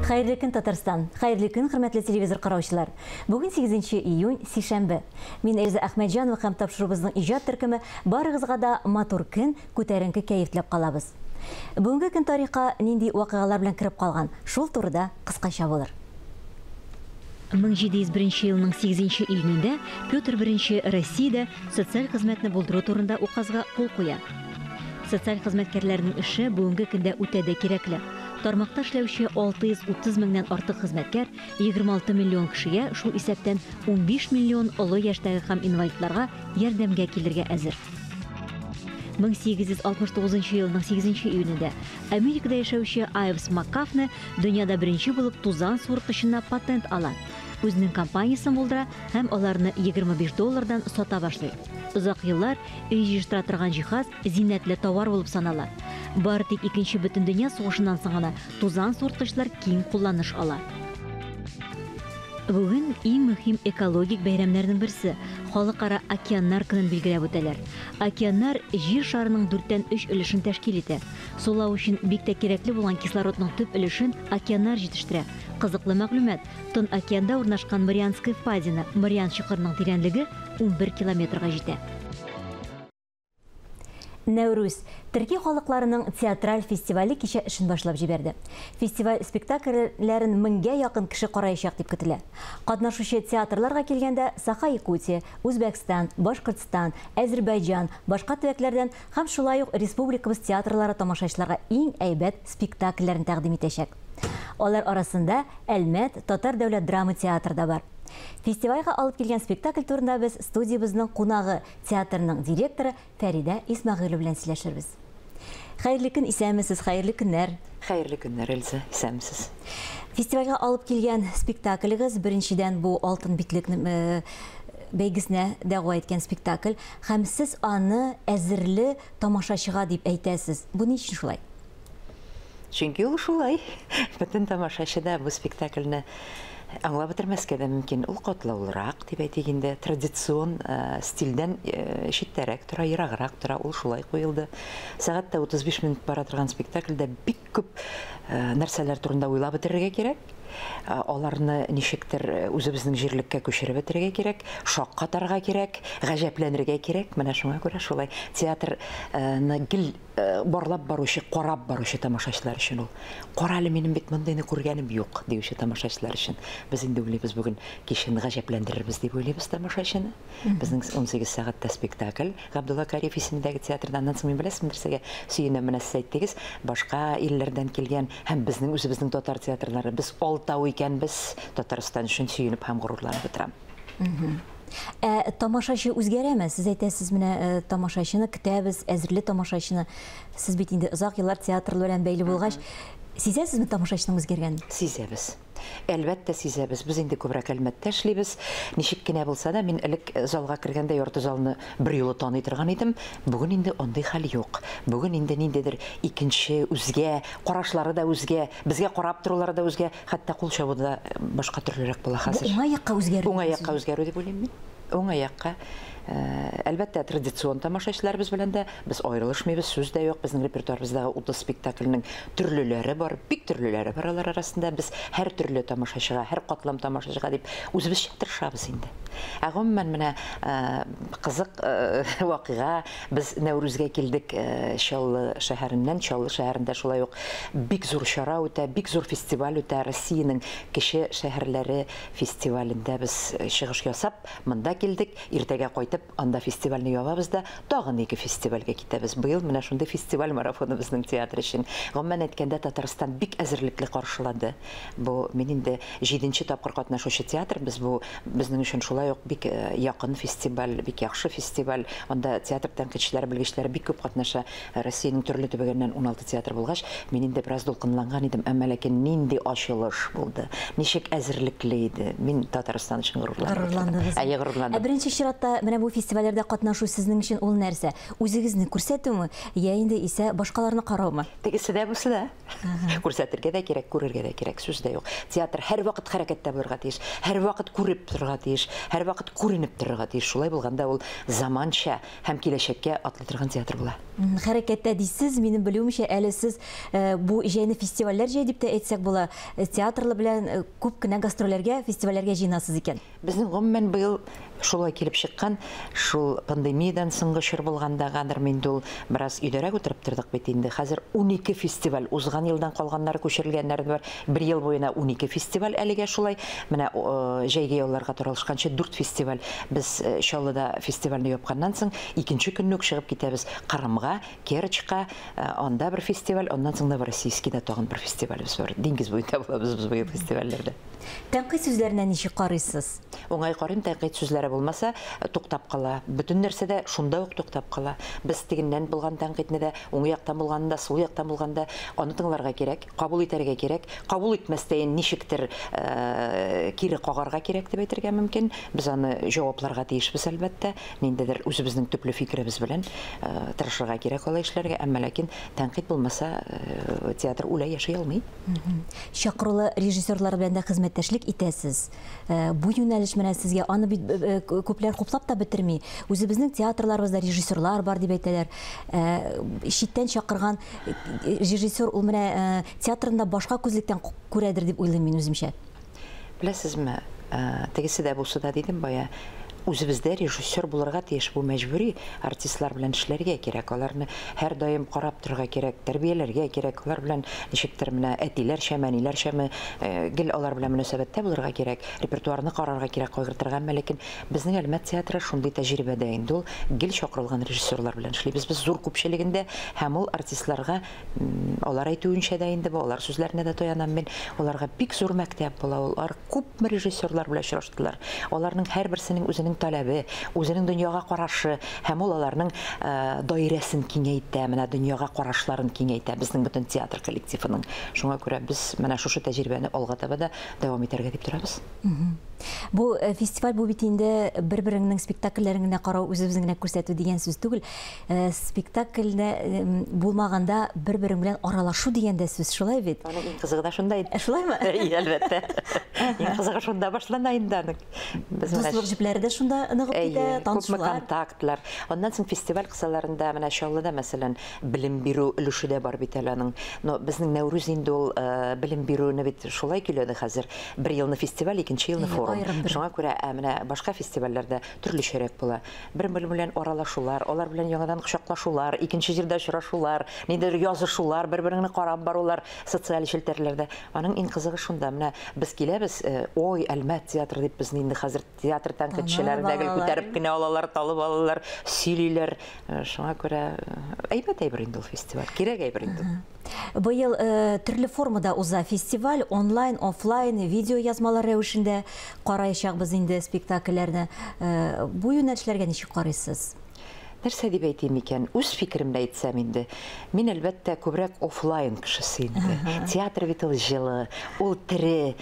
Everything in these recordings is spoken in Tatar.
Хәерле көн, Татарстан! Хәерле көн, хөрмәтле телевизор караучылар! Бүген 8 июнь, сишәмбе. Мин Эльза Әхмәтҗанова һәм тапшыруыбызның иҗат төркеме барыгызга да матур көн, күтәренке кәеф теләп калабыз. Бүгенге көн тарихка нинди вакыйгалар белән кереп калган, шул турыда кыскача булыр. 1701 елның 8 июнендә Петр I Россиядә социаль хезмәтне булдыру турында указга кул куя. Социаль хезмәткәрләрнең эше бүгенге көндә үтә дә кирәкле. Тармакта эшләүче 630 меңнән артык хезмәткәр 26 миллион кешегә, шул исәптән 15 миллион олы яшьтәге һәм инвалидларга ярдәмгә килергә әзер. 1869 елның 8 июнендә Америкада яшәүче Айвс Маккафне дөньяда беренче булып тузан суырткычына патент ала. Үзенең компаниясен булдыра һәм аларны 25 доллардан сата башлый. Озак еллар өй җыештыра торган җиһаз зиннәтле товар булып санала. Бары тик Икенче бөтендөнья сугышыннан соң гына тузан суырткычлар киң кулланыш ала. Бүген иң мөһим экологик бәйрәмнәрнең берсе Халыкара океаннар көнен билгеләп үтәләр. Океаннар Җир шарының дүрттән өч өлешен тәшкил итә. Сулау өчен бик тә кирәкле булган кислородның төп өлешен океаннар җитештерә. Кызыклы мәгълүмат, Тын океанда урнашкан Марианская впадина, Мариан чокырының тирәнлеге 11 километрга җитә. Нәүрүз төрки халыкларының театраль фестивале кичә эшен башлап җибәрде. Фестиваль спектакльләрен меңгә якын кеше караячак дип көтелә. Катнашучы театрларга килгәндә, Саха-Якутия, Үзбәкстан, Башкортстан, Әзербайҗан, башка төбәкләрдән һәм шулай ук республикабыз театрлары тамашачыларга иң әйбәт спектакльләрен тәкъдим итәчәк. Алар арасында Әлмәт татар дәүләт драма театры да бар. Фестивальгә алып килгән спектакль турында без студиябезнең кунагы, театрның директоры Фәридә Исмәгыйлова белән сөйләшербез. Хәерле көн, исәнмесез, хәерле көннәр. Хәерле көннәр, Эльза, исәнмесез. Фестивальгә алып килгән спектаклегез, беренчедән бу Алтын битлек бәйгесенә дәгъва иткән спектакль, һәм сез аны әзерле тамашачыга дип әйтәсез. Бу ни өчен шулай? Чөнки ул шулай. Бөтен тамашачы да бу спектакльне аңлап бетермәскә дә мөмкин. Ул катлаулырак, дип әйтик инде, традицион стильдән читтәрәк тора, ераграк тора, ул шулай куелды. Сәгать тә 35 минут бара торган спектакльдә бик күп нәрсәләр турында уйлап бетерергә кирәк. Аларны ничектер үзебезнең җирлеккә күчереп бетерергә кирәк, шаккатарга кирәк, гаҗәпләнергә кирәк. Менә шуңа күрә шулай театрны гел барлап баручы, карап баручы тамашачылар өчен ул. Кара әле, минем бит мондыйны күргәнем юк, диюче тамашачылар өчен. Без инде уйлыйбыз, бүген кичен гаҗәпләндерербез дип уйлыйбыз тамашачыны. Безнең 18 сәгатьтә спектакль Габдулла Кариев исемендәге театрда. Аннан соң мин беләсезме нәрсәгә сөенәм, менә сез әйттегез, башка илләрдән килгән һәм безнең үзебезнең татар театрлары, без алтау икәнбез, Татарстан өчен сөенеп һәм горурланып утырам. Ә тамашачы үзгәрәме? Сез әйтәсез, менә тамашачыны көтәбез, әзерле тамашачыны. Сез бит инде озак еллар театр белән бәйле булгач, сизәсезме тамашачының үзгәргәнен? Сизәбез. Әлбәттә, сизәбез. Без инде күбрәк Әлмәттә эшлибез. Ничек кенә булса да, мин элек залга кергәндә ярты залны берьюлы таный торган идем. Бүген инде андый хәл юк. Бүген инде ниндидер икенче, үзгә, карашлары да үзгә, безгә карап торулары да үзгә, хәтта кул чабу да башка төрлерәк була хәзер. Бу уңай якка үзгәрү. Уңай якка үзгәрү дип уйлыйм мин. Уңай якка. Әлбәттә, традицион тамашачыларыбыз белән дә без аерылышмыйбыз, сүз дә юк. Безнең репертуарыбыздагы 30 спектакльнең төрлеләре бар, бик төрлеләре бар алар арасында. Без һәр төрле тамашачыга, һәр катлам тамашачыга дип үзебезчә тырышабыз инде. Ә гомумән менә кызык вакыйга, без Нәүрүзгә килдек Чаллы шәһәреннән. Чаллы шәһәрендә шулай ук бик зур чара үтә, бик зур фестиваль үтә. Россиянең кече шәһәрләре фестивалендә без чыгыш ясап, монда килдек. Иртәгә кайтып, анда фестивальне ябабыз да, тагын ике фестивальгә китәбез. Быел менә шундый фестиваль марафоны безнең театр өчен. Гомумән әйткәндә, Татарстан бик әзерлекле каршылады. Бу мин инде җиденче тапкыр катнашучы театр. Без бу безнең өчен шулай ук бик якын фестиваль, бик яхшы фестиваль. Анда театр тәнкыйтьчеләре, белгечләре бик күп катнаша. Россиянең төрле төбәгеннән 16 театр булгач, мин инде бераз дулкынланган идем, әмма ләкин нинди ачылыш булды, ничек әзерлекле иде. Мин Татарстан өчен горурланып. Горурландыгыз. Әйе, горурландым. Ә беренче чиратта менә бу бу фестивальләрдә катнашу сезнең өчен ул нәрсә? Үзегезне күрсәтүме, я инде исә башкаларны караумы? Тегесе дә, бусы да. Күрсәтергә дә кирәк, күрергә дә кирәк, сүз дә юк. Театр һәрвакыт хәрәкәттә булырга тиеш, һәрвакыт күреп торырга тиеш, һәрвакыт күренеп торырга тиеш. Шулай булганда ул заманча һәм киләчәккә атлый торган театр була. Хәрәкәттә дисез, минем белүемчә, әле сез бу җәйне фестивальләр җәй дип тә әйтсәк була. Театрлы белән күп кенә гастрольләргә, фестивальләргә җыенасыз икән. Безнең гомумән быел шулай килеп чыккан, шул пандемиядән соңгы чор булгандагадыр инде ул, бераз өйдәрәк утырып тордык бит инде. Хәзер 12 фестиваль, узган елдан калганнары, күчерелгәннәре бар. Бер ел буена 12 фестиваль әлегә шулай. Менә җәйге ялларга таралышканчы 4 фестиваль. Без Чаллыда фестивальне япканнан соң икенче көнне үк чыгып китәбез Кырымга, Керчка, анда бер фестиваль, аннан соң Новороссийскида тагын бер фестивалебез бар. Диңгез буенда булабыз без быел фестивальләрдә. Тәнкыйть сүзләренә ничек карыйсыз? Уңай карыйм, тәнкыйть сүзләре булмаса, туктап кала. Бөтен нәрсә дә шунда ук туктап кала. Без тегеннән булган тәнкыйтьне дә, уң яктан булганын да, сул яктан булганда аны тыңларга кирәк, кабул итәргә кирәк. Кабул итмәстәен ничектер кире кагарга кирәк дип әйтергә мөмкин. Без аны җавапларга тиешбез, әлбәттә. Ниндидер үзебезнең төпле фикеребез белән тырышырга кирәк алай эшләргә. Әмма ләкин тәнкыйть булмаса, театр үлә, яши алмый. Чакырулы режиссерлар белән дә хезмәттәшлек итәсез. Бу юнәлеш менә сезгә, аны бит күпләр хуплап та бетерми. Үзебезнең театрларыбызда режиссерлар бар дип әйтәләр. Читтән чакырган режиссер ул менә театрында башка күзлектән күрәдер дип уйлыйм мин үземчә. Беләсезме, тегесе дә булса да дидем бая, үзебездә режиссер булырга тиеш, бу мәҗбүри, артистлар белән эшләргә кирәк, аларны һәрдаим карап торырга кирәк, тәрбияләргә кирәк, алар белән ничектер менә әтиләрчәме, әниләрчәме, гел алар белән мөнәсәбәттә булырга кирәк, репертуарны карарга кирәк, кайгыртырга, әмма ләкин безнең Әлмәт театры шундый тәҗрибәдә инде ул, гел чакырылган режиссерлар белән эшлибез без зур күпчелегендә, һәм ул артистларга, алар әйтүенчә дә инде бу, алар сүзләренә дә таянам мин, аларга бик зур мәктәп була ул, алар күпме режиссерлар белән очраштылар, аларның һәрберсенең үзенең таләбе, үзенең дөньяга карашы, һәм ул аларның даирәсен киңәйтә, менә дөньяга карашларын киңәйтә безнең бөтен театр коллективының. Шуңа күрә без менә шушы тәҗрибәне алга таба да дәвам итәргә дип торабыз. Бу фестиваль бу бит инде бер-береңнең спектакльләрен генә карау, үзебезнең генә күрсәтү дигән сүз түгел. Спектакльне булмаганда бер-берең белән аралашу дигән дә сүз, шулай бит? Аның иң кызыгы да шунда инде. Шулаймы? Әйе, әлбәттә. Иң кызыгы шунда башлана инде аның. Без менә Дуслык җепләре дә шунда ныгып китә, Әйе, күпме танышулар. контактлар. Аннан соң фестиваль кысаларында менә Чаллыда, мәсәлән, белем бирү өлеше дә бар бит әле аның. Но безнең Нәүрүз инде ул белем бирүне бит шулай көйләде хәзер. Бер елны фестиваль, икенче елны Әйе, форум. аерым бер. Шуңа күрә, менә башка фестивальләрдә төрлечәрәк була. Бер-бер белән аралашулар, алар белән яңадан кочаклашулар, икенче җирдә очрашулар, ниндидер язышулар, бер-береңне карап барулар социаль челтәрләрдә. Аның иң кызыгы шунда. Менә без киләбез, ой, Әлмәт театры дип безне инде хәзер театр тәнкыйтьчеләре дә гел күтәреп кенә алалар, талып алалар, сөйлиләр. Шуңа күрә әйбәт әйбер инде ул фестиваль, кирәк әйбер инде ул. Быел төрле формада уза фестиваль, онлайн, офлайн, видео язмалар рәвешендә караячакбыз инде спектакльләрне. Бу юнәлешләргә ничек карыйсыз? Нәрсә дип әйтим икән? Үз фикеремне әйтсәм инде. Мин әлбәттә күбрәк офлайн кешесе инде. Театр бит ул җылы, ул тере.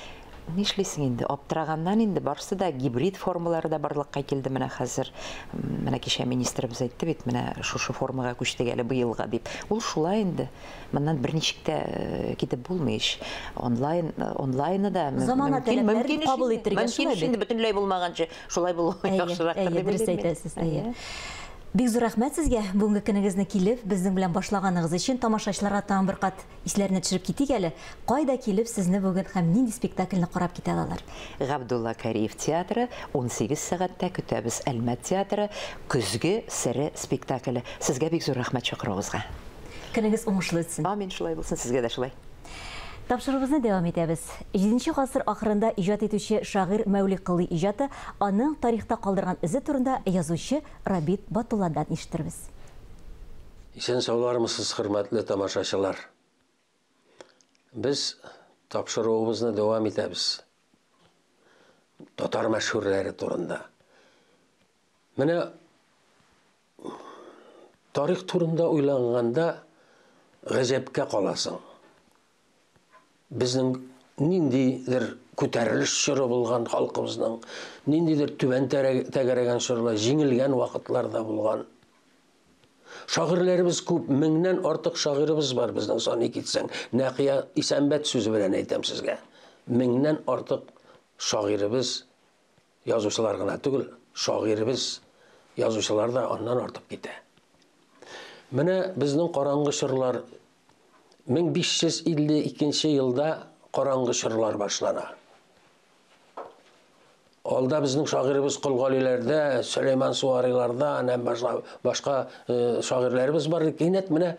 Нишлисең инде? Аптыраганнан инде барысы да гибрид формалары да барлыкка килде менә хәзер. Менә кичә министрыбыз әйтте бит, менә шушы формага күчтек әле быелга дип. Ул шулай инде. Моннан берничек тә китеп булмый ич. Онлайн, онлайны да Замана мөмкин, таләпләрен мөмкин эш кабул инде. итәргә Мөмкин шулай эш инде, бит. бөтенләй булмаганчы шулай булуы Әйе, яхшырактыр әйе, дип дөрес уйлыйм мин. әйтәсез, әйе. Әйе. Бик зур рәхмәт сезгә бүгенге көнегезне килеп, безнең белән башлаганыгыз өчен. Тамашачыларга тагын бер кат исләренә төшереп китик әле. Кайда килеп сезне бүген һәм нинди спектакльне карап китә алалар? Габдулла Кариев театры 18 сәгатьтә көтәбез. Әлмәт театры Көзге сере спектакле. Сезгә бик зур рәхмәт чакыруыгызга. Көнегез уңышлы үтсен. Амин, шулай булсын, сезгә дә шулай. Тапшыруыбызны дәвам итәбез. 7 гасыр ахырында иҗат итүче шагыйрь Мәүли Колый иҗаты аның тарихта калдырган эзе турында язучы Рабит Батулладан ишетербез. Исән саулармысыз, хөрмәтле тамашачылар. Без тапшыруыбызны дәвам итәбез. Татар мәшһүрләре турында. Менә тарих турында уйланганда гаҗәпкә каласың. Безнең Ниндидер күтәрелеш чоры булган халкыбызның, ниндидер түбән тәгәрәгән чорлар, җиңелгән вакытлар да булган. Шагыйрьләребез күп, меңнән артык шагыйребез бар безнең, саный китсәң. Нәкыя Исәнбәт сүзе белән әйтәм сезгә. Меңнән артык шагыйребез, язучылар гына түгел, шагыйребез, язучылар да аннан артып китә. Менә безнең караңгы чорлар 1552 елда караңгы чорлар башлана. Алда безнең шагыйребез Кол Галиләрдә, Сөләйман Суариларда һәм башка шагыйрьләребез бар. Кинәт менә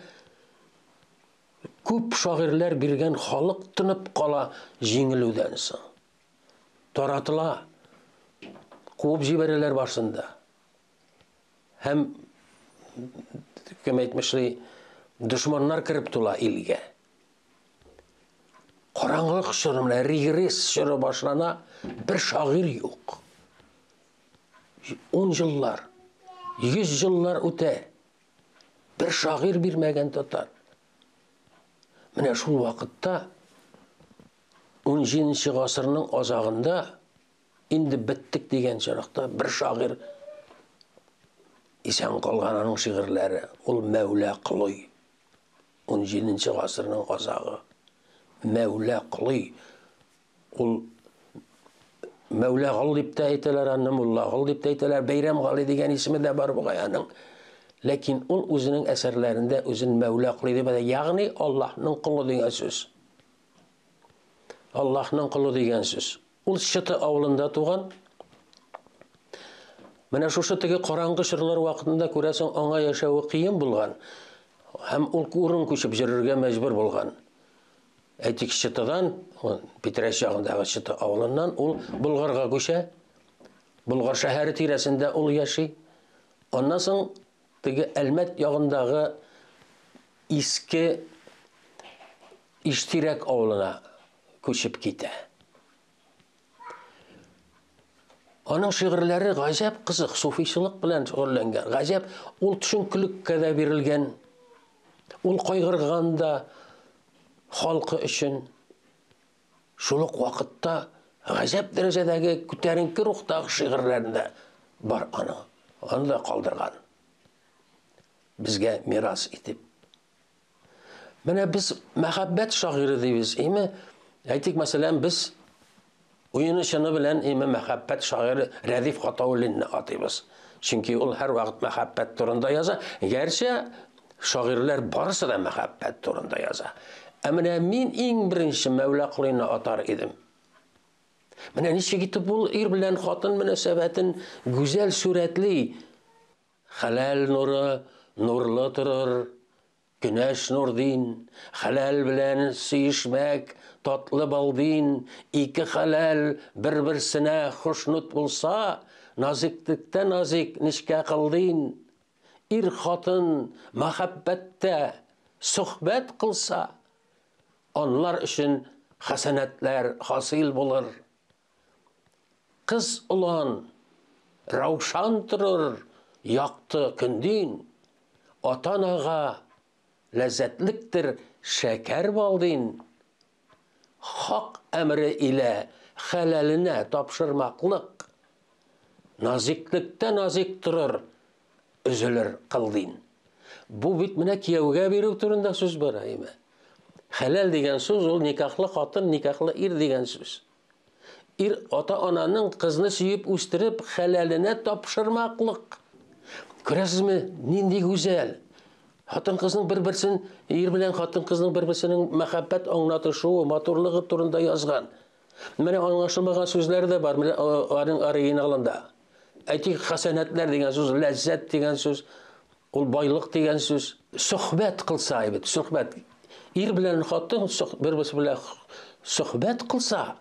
күп шагыйрьләр биргән халык тынып кала җиңелүдән соң. Таратыла. Куып җибәрәләр башында. Һәм кем әйтмешли, дошманнар кереп тула илгә. Караңгылык чоры, менә регресс чоры башлана, бер шагыйрь юк. 10 еллар, 100 еллар үтә. Бер шагыйрь бирмәгән татар. Менә шул вакытта 17 гасырның азагында инде беттек дигән чоракта бер шагыйрь исән калган, аның шигырьләре, ул Мәүлә Колый. 17 гасырның азагы. Мәүлә Колый. Ул Мәүлә Гол дип тә әйтәләр аны, Мулла Гол дип тә әйтәләр, Бәйрәм Гали дигән исеме дә бар бугай аның. Ләкин ул үзенең әсәрләрендә үзен Мәүлә Колый дип әйтә, ягъни Аллаһның колы дигән сүз. Аллаһның колы дигән сүз. Ул Чыты авылында туган. Менә шушы теге караңгы чорлар вакытында, күрәсең, аңа яшәве кыен булган. Һәм ул урын күчеп йөрергә мәҗбүр булган. Әйтик, Чытыдан, Питрәч ягындагы Чыты авылыннан ул Болгарга күчә. Болгар шәһәре тирәсендә ул яши. Аннан соң теге Әлмәт ягындагы Иске Иштирәк авылына күчеп китә. Аның шигырьләре гаҗәп кызык, суфичылык белән шөгыльләнгән. Гаҗәп, ул төшенкелеккә дә бирелгән. Ул кайгырган да халкы өчен. Шул ук вакытта гаҗәп дәрәҗәдәге күтәренке рухтагы шигырьләрендә бар аның. Аны да калдырган. Безгә мирас итеп. Менә без мәхәббәт шагыйре дибез, име? Әйтик, мәсәлән, без уены чыны белән име мәхәббәт шагыйре Рәдиф Гатауллинны атыйбыз. Чөнки ул һәрвакыт мәхәббәт турында яза. Гәрчә шагыйрьләр барысы да мәхәббәт турында яза. Ә менә мин иң беренче Мәүлә Колыйны атар идем. Менә ничек итеп ул ир белән хатын мөнәсәбәтен гүзәл сурәтли. Хәләл нуры нурлы торыр, көнәш нурдин, хәләл белән сөешмәк, татлы балдин, ике хәләл бер-берсенә хушнут булса, назиклектә назик нечкә кылдин. Ир хатын мәхәббәттә сөхбәт кылса, анлар өчен хәсәнәтләр хасил булыр. Кыз олан раушан торыр якты көндин, ата-анага ләззәтлектер шәкәр балдин. Хак әмре илә хәләленә тапшырмаклык, назиклектә назик торыр, өзелер кылдин. Бу бит менә кияүгә бирү турында сүз бара, әйме? Хәләл дигән сүз ул никахлы хатын, никахлы ир дигән сүз. Ир ата-ананың кызны сөеп үстереп хәләленә тапшырмаклык. Күрәсезме, нинди гүзәл. Хатын-кызның бер-берсен, ир белән хатын-кызның бер-берсенең мәхәббәт аңлатышуы, матурлыгы турында язган. Менә аңлашылмаган сүзләр дә бар, менә аның оригиналында. Әйтик, хәсәнәтләр дигән сүз, ләззәт дигән сүз, ул байлык дигән сүз. Сөхбәт кылса, әйбәт, сөхбәт. Ир белән хатын бер-берсе белән сөхбәт кылса,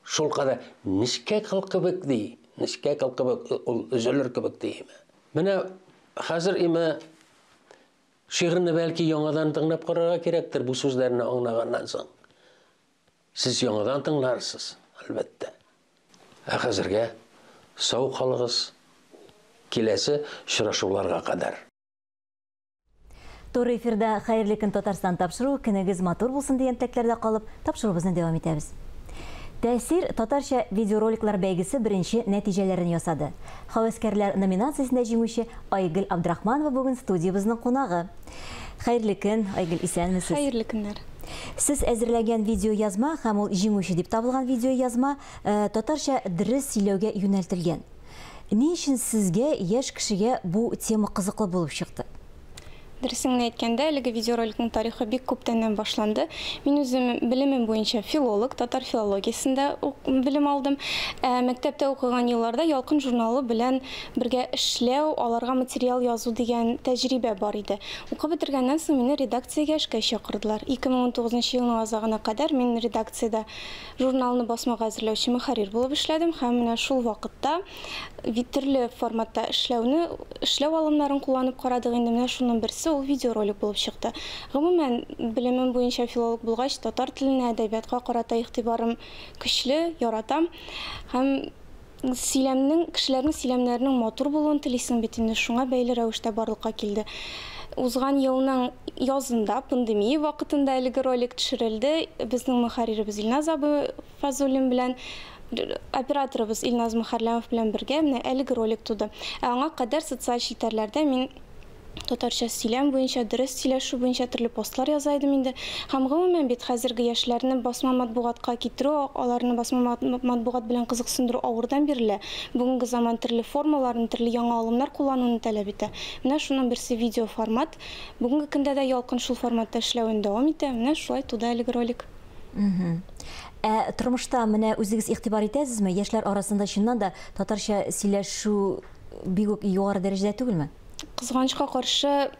шул кадәр нечкә кыл кебек ди, нечкә кыл кебек ул өзелер кебек ди. Менә хәзер име шигырьне бәлки яңадан тыңлап карарга кирәктер бу сүзләрне аңлаганнан соң. Сез яңадан тыңларсыз, әлбәттә. Ә хәзергә сау калыгыз. Киләсе очрашуларга кадәр. Туры эфирда «Хәерле көн, Татарстан» тапшыруы, көнегез матур булсын дигән теләкләрдә калып, тапшыруыбызны дәвам итәбез. Тәэсир татарча видеороликлар бәйгесе беренче нәтиҗәләрен ясады. Һәвәскәрләр номинациясендә җиңүче Айгөл Абдрахманова бүген студиябезнең кунагы. Хәерле көн, Айгөл, исәнмесез. Хәерле көннәр. Сез әзерләгән видеоязма һәм ул җиңүче дип табылган видеоязма татарча дөрес сөйләүгә юнәлтелгән. Ни өчен сезгә, яшь кешегә, бу тема кызыклы булып чыкты? Дөресен генә әйткәндә, әлеге видеороликның тарихы бик күптәннән башланды. Мин үзем белемем буенча филолог, татар филологиясендә белем алдым. Ә мәктәптә укыган елларда Ялкын журналы белән бергә эшләү, аларга материал язу дигән тәҗрибә бар иде. Укып бетергәннән соң мине редакциягә эшкә чакырдылар. 2019 елның азагына кадәр мин редакциядә журналны басмага әзерләүче мөхәррир булып эшләдем һәм менә шул вакытта төрле форматта эшләүне, эшләү алымнарын кулланып карадык инде. Менә шуның берсе ул видеоролик булып чыкты. Гомумән, белемем буенча филолог булгач, татар теленә, әдәбиятка карата игътибарым көчле, яратам. Һәм сөйләмнең, кешеләрнең сөйләмнәренең матур булуын телисең бит инде, шуңа бәйле рәвештә барлыкка килде. Узган елның язында, пандемия вакытында әлеге ролик төшерелде. Безнең мөхәрриребез Илназ абый Фазуллин белән, операторыбыз Илназ Мөхәрләмов белән бергә менә әлеге ролик туды. Ә аңа кадәр социаль челтәрләрдә мин татарча сөйләм буенча, дөрес сөйләшү буенча төрле постлар яза идем инде. Һәм гомумән бит хәзерге яшьләрне басма матбугатка китерү, аларны басма матбугат белән кызыксындыру авырдан бирелә. Бүгенге заман төрле формаларын, төрле яңа алымнар куллануны таләп итә. Менә шуның берсе видео формат. Бүгенге көндә дә Ялкын шул форматта эшләвен дәвам итә. Менә шулай туды әлеге ролик. Ә тормышта менә үзегез игътибар итәсезме? Яшьләр арасында чыннан да татарча сөйләшү бик үк югары дәрәҗәдә түгелме? Кызганычка каршы,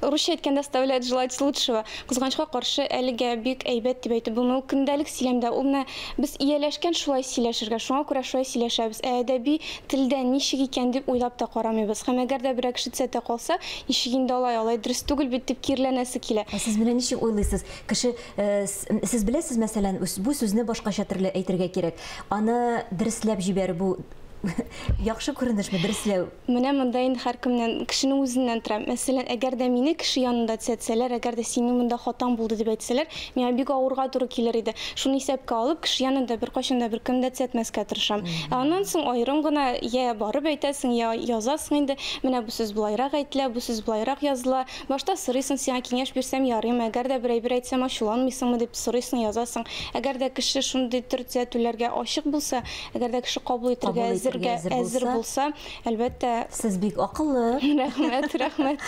русча әйткәндә, оставляет желать лучшего. Кызганычка каршы, әлегә бик әйбәт дип әйтеп булмый. Ул көндәлек сөйләмдә, ул менә без ияләшкән шулай сөйләшергә, шуңа күрә шулай сөйләшәбез. Ә әдәби телдә ничек икән дип уйлап та карамыйбыз. Һәм әгәр дә берәр кеше төзәтә калса, ничек инде алай, алай дөрес түгел бит дип киреләнәсе килә. Ә сез менә ничек уйлыйсыз? Кеше, сез беләсез, мәсәлән, бу сүзне башкача төрле әйтергә кирәк. Аны дөресләп җибәрү бу яхшы күренешме, дөресләү? Менә монда инде һәркемнән, кешенең үзеннән тора. Мәсәлән, әгәр дә мине кеше янында төзәтсәләр, әгәр дә синең монда хатаң булды дип әйтсәләр, миңа бик авырга туры килер иде. Шуны исәпкә алып, кеше янында беркайчан да беркемне дә төзәтмәскә тырышам. Ә аннан соң аерым гына я барып әйтәсең, я язасың инде. Менә бу сүз болайрак әйтелә, бу сүз болайрак языла. Башта сорыйсың, сиңа киңәш бирсәм ярыймы, әгәр дә бер әйбер әйтсәм ачуланмыйсыңмы дип сорыйсың, язасың. Әгәр дә кеше шундый төр төзәтүләргә ачык булса, әгәр дә кеше кабул итәргә әзер булса, әлбәттә. Сез бик акыллы. Рәхмәт, рәхмәт.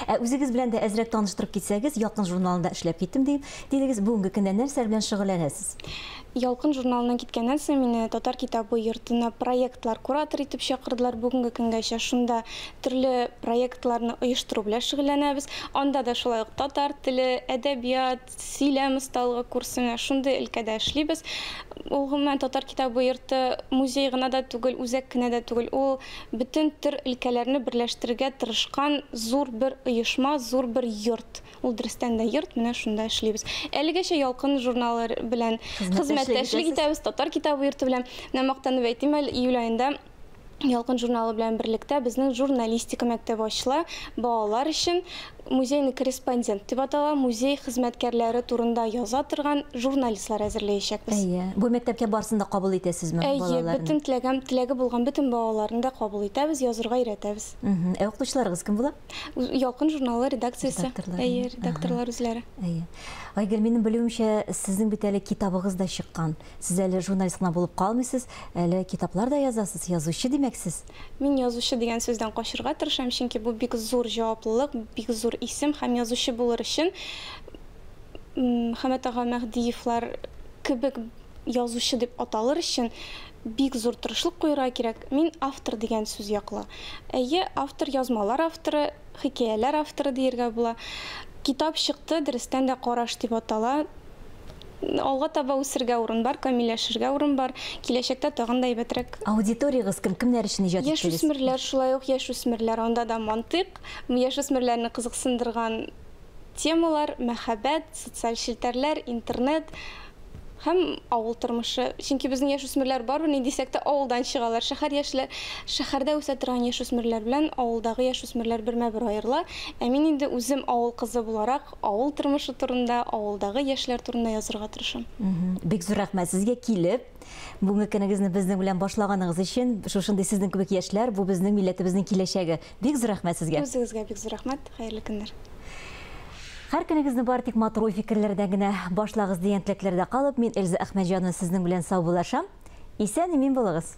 Ә үзегез белән дә әзрәк таныштырып китсәгез, Ялкын журналында эшләп киттем дип, дидегез, бүгенге көндә нәрсәләр белән шөгыльләнәсез? Ялкын журналыннан киткәннән соң мине Татар китабы йортына проектлар куратор итеп чакырдылар. Бүгенге көнгәчә шунда төрле проектларны оештыру белән шөгыльләнәбез. Анда да шулай ук татар теле, әдәбият, сөйләм осталыгы курсы, менә шундый өлкәдә эшлибез. Ул гомумән Татар китабы йорты музей гына да түгел, үзәк кенә дә түгел. Ул бөтен төр өлкәләрне берләштерергә тырышкан зур бер оешма, зур бер йорт. Ул дөрестән дә йорт, менә шунда эшлибез. Әлегәчә Ялкын журналы белән хезмәттәшлек итәбез, Татар китабы йорты белән. Менә мактанып әйтим әле, июль аенда Ялкын журналы белән берлектә безнең журналистика мәктәбе ачыла. Балалар өчен музейный корреспондент дип атала, музей хезмәткәрләре турында яза торган журналистлар әзерләячәкбез. Әйе. Бу мәктәпкә барсын да кабул итәсезме балаларны? Әйе, бөтен теләгән, теләге булган бөтен балаларны да кабул итәбез, язырга өйрәтәбез. Ә укытучыларыгыз кем була? Ялкын журналы редакциясе. Әйе, редакторлар үзләре. Әйе. Айгөл, минем белүемчә, сезнең бит әле китабыгыз да чыккан. Сез әле журналист кына булып калмыйсыз, әле китаплар да язасыз, язучы димәксез. Мин язучы дигән сүздән качырга тырышам, чөнки бу бик зур җаваплылык, бик зур исем һәм язучы булыр өчен Мөхәммәт ага Мәһдиевлар кебек язучы дип аталыр өчен бик зур тырышлык куярга кирәк. Мин автор дигән сүз яклы. Әйе, автор, язмалар авторы, хикәяләр авторы диергә була. Китап чыкты, дөрестән дә Караш дип атала. Алга таба үсергә урын бар, камилләшергә урын бар. Киләчәктә тагын да әйбәтрәк. Аудиториягез кем? Кемнәр өчен иҗат иттегез? Яшүсмерләр, шулай ук яшүсмерләр. Анда да мантыйк, яшүсмерләрне кызыксындырган темалар, мәхәббәт, социаль челтәрләр, интернет. Һәм авыл тормышы. Чөнки безнең яшүсмерләр барыбер ни дисәк тә авылдан чыгалар. Шәһәр яшьләр, шәһәрдә үсә торган яшүсмерләр белән авылдагы яшүсмерләр бермә-бер аерыла. Ә мин инде үзем авыл кызы буларак, авыл тормышы турында, авылдагы яшьләр турында язырга тырышам. Бик зур рәхмәт сезгә килеп, бүгенге көнегезне безнең белән башлаганыгыз өчен. Шушындый сезнең кебек яшьләр, бу безнең милләтебезнең киләчәге. Бик зур рәхмәт сезгә. Үзегезгә бик зур рәхмәт. Хәерле көннәр. Һәр көнегезне бары тик матур уй-фикерләрдән генә башлагыз дигән теләкләрдә калып, мин Эльза Әхмәтҗанова сезнең белән саубуллашам. Исән-имин булыгыз.